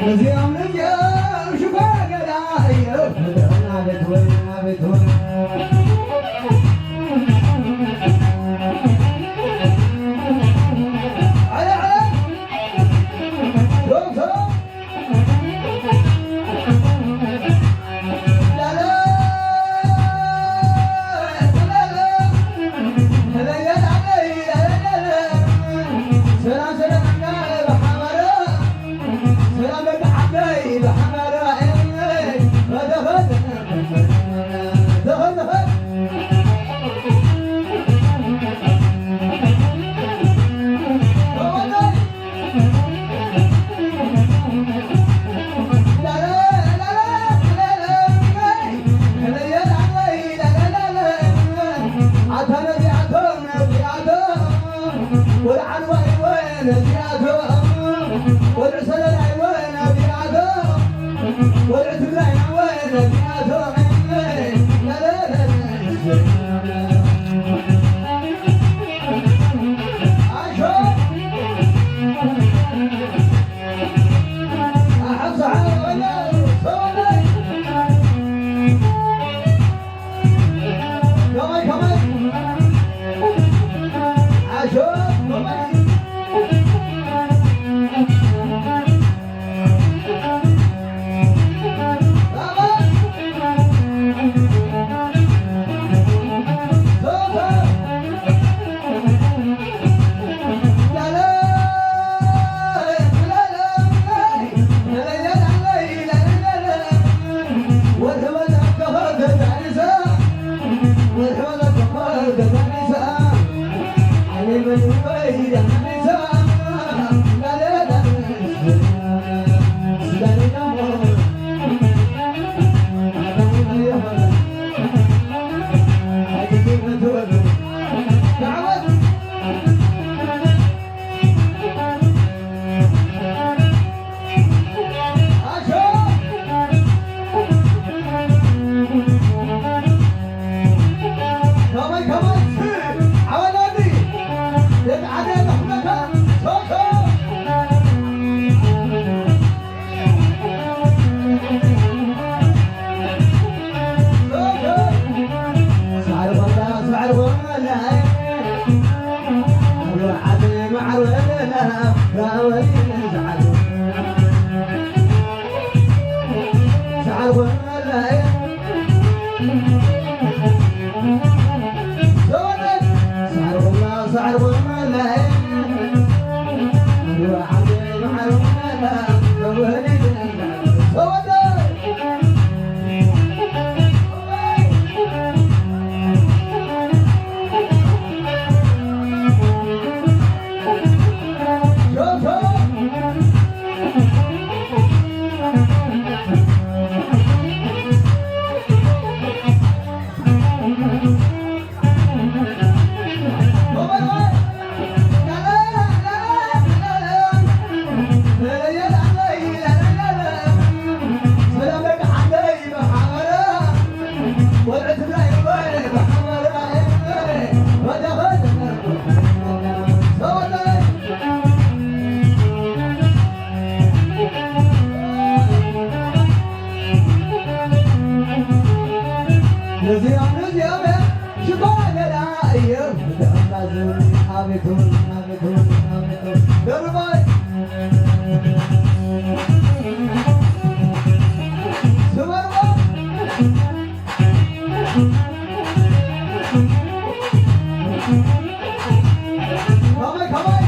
እዚኦም እዚኦም ሽኮር ገዳ እዮም። ኣቤት ወይ ኣቤት ወይ። ኣለ ኣለ ዶክተር ነዚኦም ነዚኦም ሽኮራ ገዳ እዮም። ኣቤቱ ኣቤቱ ኣቤቱ ደርባይ ስመርቦ ከመይ ከመይ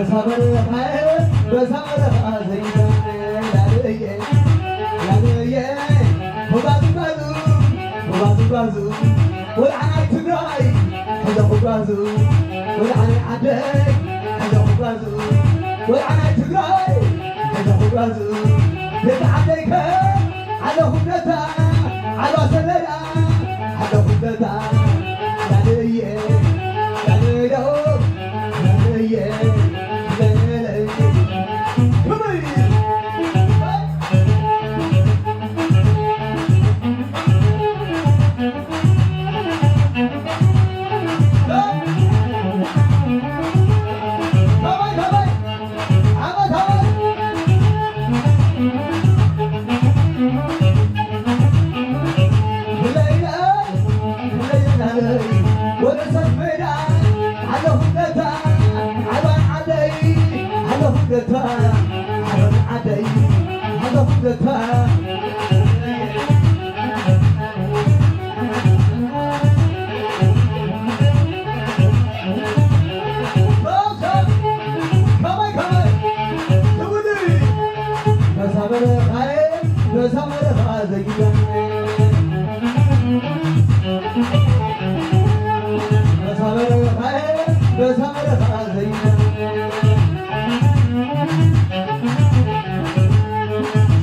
ሳበረኻየ በሳበረኻ ዘይዛነ ላለየ ላለየ ባዙ ባዙ ባዙ ባዙ ወልዓናይ ትግራይ ሕዘ ኩባዙ ወልዓናይ ዓደይ ሕዘ ኩባዙ ወልዓናይ ትግራይ ሕዘ ኩባዙ ቤት ዓደይከ ዓለኹም ነታ ዓባ ሰለዳ ዓለኹም ነታ ላለየ ላለየ ላለየ ላለየ ክብሪ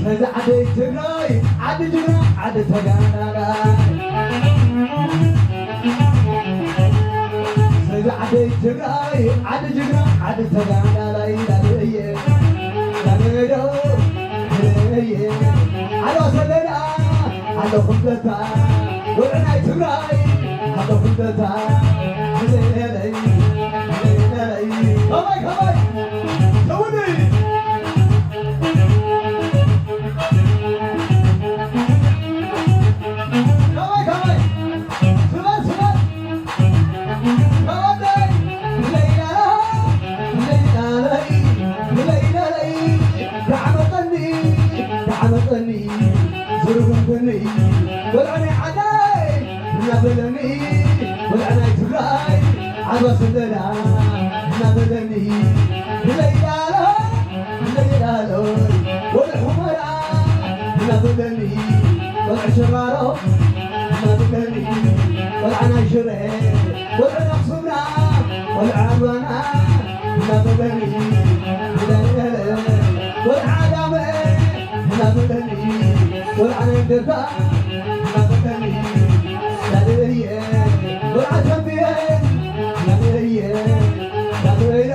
ስለዚ ዓደይ ትግራይ ዓዲ ጅግና ዓዲ ተጋዳላይ ስለዚ ዓደይ ትግራይ ዓዲ ጅግና ዓዲ ተጋዳላይ ላለየ ላለየ ላለየ ዓዲ ሰለዳ ኣለኹም በታ ወልዕናይ ትግራይ ኣለኹም በታ ላለየ ላለየ ከማይ ከማይ ተውኒ ከማይ ከማይ ስበር ስበር ከወደይ ለይላለይ ለይላለይ ለይላለይ ዳዕመጠኒ ዳዕመጠኒ ዝርጉምኩኒ ወልዕናይ ዓዳይ እናበለኒ ወልዕናይ ትግራይ ዓባ ስለላ እናበለኒ ለይላለይ ለይላለይ ወልዕ ሁመራ እናበለኒ ወልዕ ሸራሮ እናበለኒ ወልዓናይ ሽረ ወልዕ ኣኽሱምና ወልዕ ዓድዋና እናበለኒ ወልዕ ዓጋመ እናበለኒ ወልዓናይ ደርታ እናበለኒ ናበየ ወልዓ ተንብየ ናበየ ናበየ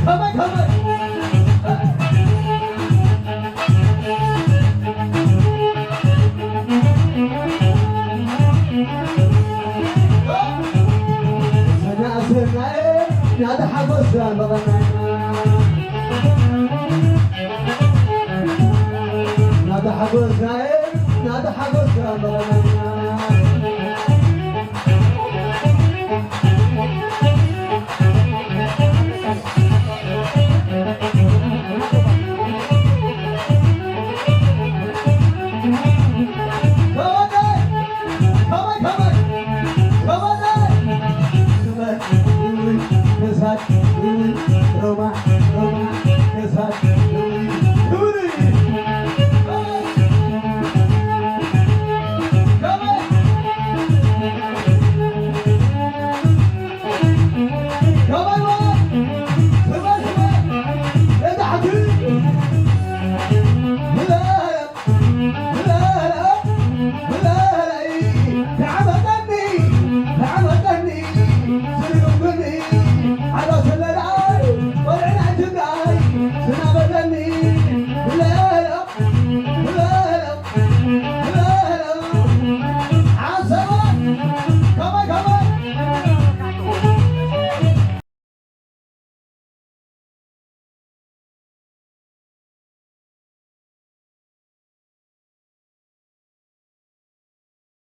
ከመይ ከመይ ሰናእሰናየ ናተሓጎስና መቐናና ናተሓጎስናየ ናተሓጎስና መቐናና